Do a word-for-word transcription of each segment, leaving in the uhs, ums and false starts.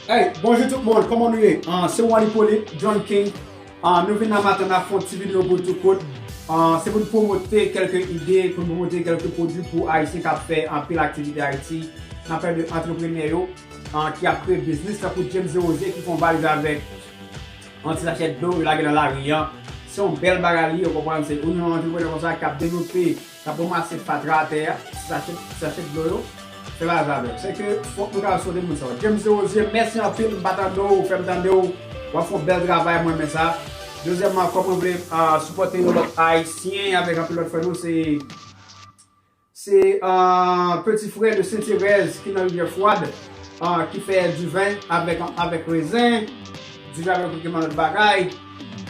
Hey, bonjou tout moun, kòman nou ye? Ah, se Wally Polit, John King. Ah, nou vin nan maten nan fè yon ti videyo pou tout kout. Ah, se pou n pwomote kèlke ide, pou n pwomote kèlke pwodui pou Ayisyen k ap fè anpil aktivite Ayiti. N ap pale de antreprenè yo, ah, ki ap kreye biznis, tankou James Desrosiers ki fè yon valiz avèk yon ti sachè dlo, yo lage nan lari an. Se yon bèl bagay li ye, ou konprann, se ou yon antreprenè konsa k ap devlope, k ap ranmase fatra atè a, ti sachè, ti sachè dlo yo, fè bagay avè l. Se ke fòk nou ka sipòte moun sa yo. James Desrosiers, mèsi anpil, m pa tande w, ou fè m tande w, w ap fè yon bèl travay, mwen renmen sa. Dezyèmman, kòman vle, ah, sipòte yon lòt Ayisyen avèk anpil lòt frè nou, se Se, ah, peti frè de Sent Terèz ki nan Rivyè Fwad, ah, ki fè diven avèk, avèk rezen, diven avèk yon pakèt lòt bagay,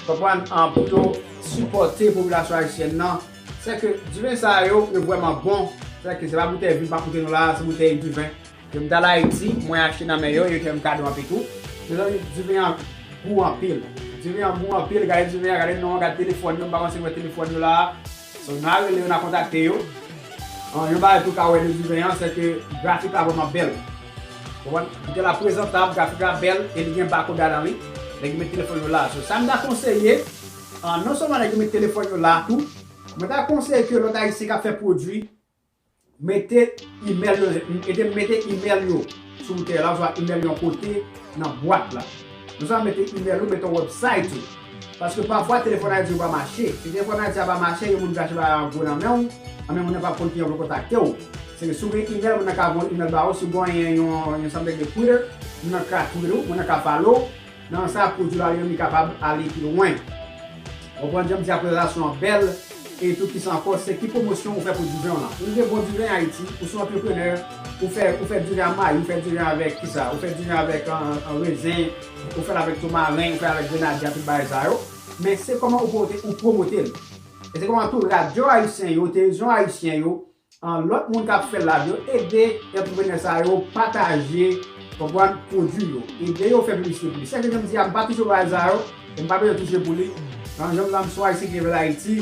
konprann, ah, pou yo sipòte popilasyon ayisyèn nan. Se ke diven sa yo, yo vrèman bon. Se ke se pa boutèy vin pa koute nou la, se boutèy diven. Yo m t al Ayiti, mwen achte nan men yo, yo te fè m kado anpil tou. Mezanmi, diven an gou anpil. Diven an gou anpil, gade diven an, gade non an, gade telefòn yo, m pa panse mwen telefòn yo la. So, n a rele yo, n a kontakte yo. An, yon bagay tou ka wè de diven an, se ke grafik la vrèman bèl. Konprann? Boutèy la prezantab, grafik la bèl, e li gen bakòd ladan li. Nèg yo met telefòn yo la. So, sa m ta konseye, an, non sèlman nèg yo met telefòn yo la tou, mwen ta konseye ke lòt Ayisyen k ap fè pwodui, mete imèl yo, mete, mete imèl yo sou boutèy la, oswa imèl yon kote nan bwat la. Nou sa mete imèl ou, mete yon website ou. Paske pafwa telefòn Ayiti ou pa mache. Si telefòn Ayiti a pa mache, yon moun vle achte bagay an gwo nan men w, anben moun nan p ap konn ki jan pou l kontakte w. Se ke si w gen imèl, moun nan ka voye imèl ba ou, si w gen yon, yon sanm de Twitter, moun nan ka tweet ou, moun nan ka follow w. Nan sa, pwodui la li menm li kapab ale pi lwen. Ou konprann, jan m di a, prezantasyon an bèl. E tou, kisa ankò, se ki pwomosyon ou fè pou diven w lan? Ou gen bon diven Ayiti, ou se yon antreprenè, ou fè, ou fè diven a mayi, ou fè diven avèk kisa? Ou fè diven avèk an, an rezen, ou fè l avèk tomaren, ou fè l avèk grenadya, tout bagay sa yo. Men se kòman ou pwomote, ou pwomote l. E se kòman tou radyo ayisyen yo, televizyon ayisyen yo, an, lòt moun k ap fè live yo, ede antreprenè sa yo pataje, konprann, pwodui yo. Ede yo fè piblisite pou li. Sèke jan m di a, m pa touche bagay sa yo, e m pa bezwen touche pou li. An, jan m di a, m se yon Ayisyen ki leve Ayiti.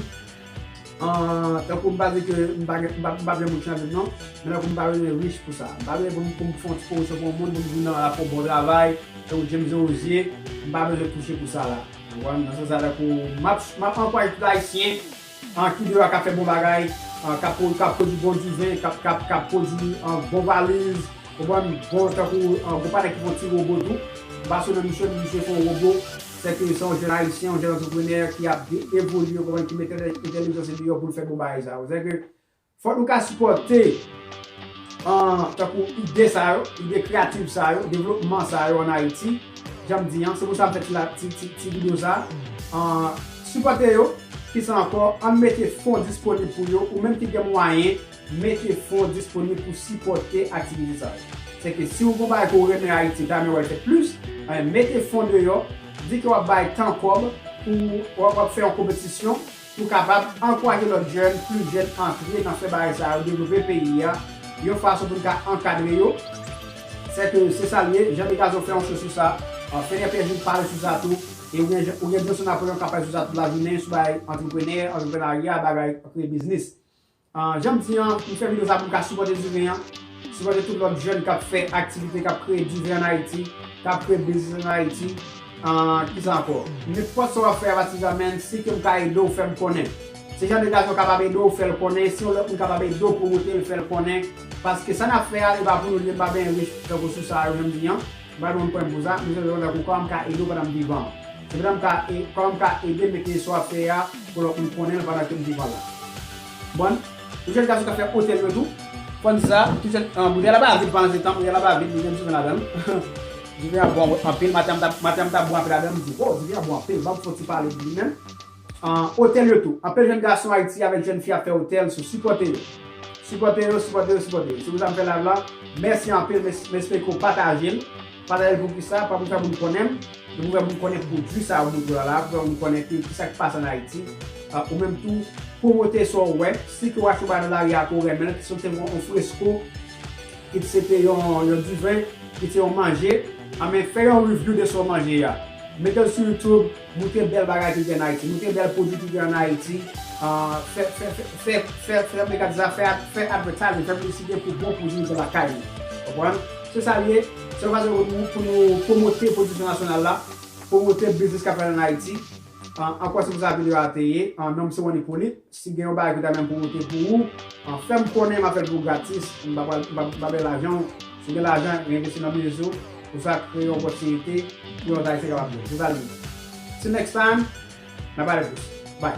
An, tankou m pa di ke m pa gen, m pa, m pa gen moun ki nan vil non, men tankou m pa bezwen rich pou sa. M pa bezwen pou m, pou m fè yon ti pwomosyon pou yon moun, pou m di non, l ap fè yon bon travay, tankou James Desrosiers, m pa bezwen touche pou sa la. Ou konprann? Nan sans sa, tankou m ap, m ap ankouraje tout Ayisyen, an, ki deyò a k ap fè bon bagay, an, k ap pwo-, k ap pwodui bon diven, k ap, k ap, k ap pwodui, an, bon valiz, ou konprann, bon, tankou, an, gon patnè ki fè yon ti wobo tou. M pa sonje misye, misye fè yon wobo. Sèke se yon jèn Ayisyen, yon jèn antreprenè ki ap de-, evolye, ou konprann, ki mete entèlijans li deyò pou l fè bon bagay sa yo. Sèke fòk nou ka sipòte, an, tankou ide sa yo, ide kreyatif sa yo, devlopman sa yo ann Ayiti. Jan m di an, se pou sa m fè ti la, ti, ti, ti videyo sa. An, sipòte yo, kisa ankò, ann mete fon disponib pou yo, ou menm ki gen mwayen, mete fon disponib pou sipòte aktivite sa yo. Sèke si w gon bagay ke w renmen Ayiti, ta renmen wè l fèt plis, anben mete fon deyò, di ke w ap bay tan kòb pou w ap, w ap fè yon konpetisyon, pou kapab ankouraje lòt jèn, plis jèn antre nan fè bagay sa yo, devlope peyi a, yon fason pou n ka ankadre yo. Sèke se sa l ye, Jan de Gazon fè yon show sou sa, an, Fenè Pèjil pale sou sa tou, e ou gen, ou gen Johnson Napoleon k ap pale sou sa tout lajounen, sou bagay antreprenè, antreprenarya, bagay kreye biznis. An, jan m di an, m fè videyo sa pou m ka sipòte diven an, sipòte tout lòt jèn k ap fè aktivite, k ap kreye diven ann Ayiti, k ap kreye biznis ann Ayiti. An, kisa ankò? Nenpòt sa w ap fè a pati de sa, men si ke m ka ede w, fè m konnen. Si Jan de Gazon kapab ede w, fè l konnen. Si yon lòt moun kapab ede w pwomote l, fè l konnen. Paske sa n ap fè a, li pa pou nou, li pa byen rich, tankou sou sa yo, jan m di an. M pa gen moun pran m pou sa, m se yon tankou kòman m ka ede w pandan m vivan. Se pandan m ka e-, kòman m ka ede mete sa w ap fè a pou lòt moun konnen l pandan ke m vivan la. Bon, yon jèn gason k ap fè otèl yo tou. Fò n di sa, tout jèn, an, boutèy la pa vid pandan se tan, boutèy la pa vid, li menm sou men ladan l. Diven an bon anpil, maten an m t ap, maten an m t ap bwè anpil ladan l, m di, oh, diven an bon anpil, ban m fè yon ti pale de li menm. An, otèl yo tou. Anpil jèn gason Ayiti avèk jèn fi ap fè otèl, so sipòte yo. Sipòte yo, sipòte yo, sipòte yo. Se pou sa m fè live la. Mèsi anpil, m es-, m espere ke w pataje l. Pataje l pou kisa? Pa pou fè moun konnen m, men pou fè moun konnen pwodui sa yo montre w la, pou fè moun konnen ki, kisa k pase ann Ayiti. Ah, ou menm tou, pwomote sa w wè. Si ke w achte yon bagay nan lari a ke w renmen l, ki se te yon, yon fresko, ki se te yon, yon diven, ki se yon manje, anben fè yon review de sa w manje a. Mete l sou YouTube, montre bèl bagay ki gen ann Ayiti, montre bèl pwodui ki gen ann Ayiti, ah, fè, fè, fè, fè, fè, fè, fè, fè, fè, fè advertising, fè piblisite pou bon pwodui ki gen lakay nou. Konprann? Se sa l ye. Se yon fason pou nou, pou nou pwomote pwodiksyon nasyonal la, pwomote biznis k ap fèt ann Ayiti. An, ankò se pou sa videyo a te ye. An, non m se Wany Polit. Si gen yon bagay ki w ta renmen m pwomote pou ou, an, fè m konnen, m ap fè l pou ou gratis. M pa pral, m pa, m pa bay lajan w. Si w gen lajan, envesti nan biznis ou, pou sa kreye yon opòtinite pou lòt Ayisyen kapab viv. Se sa l ye. Till next time, n a pale plis. Bye.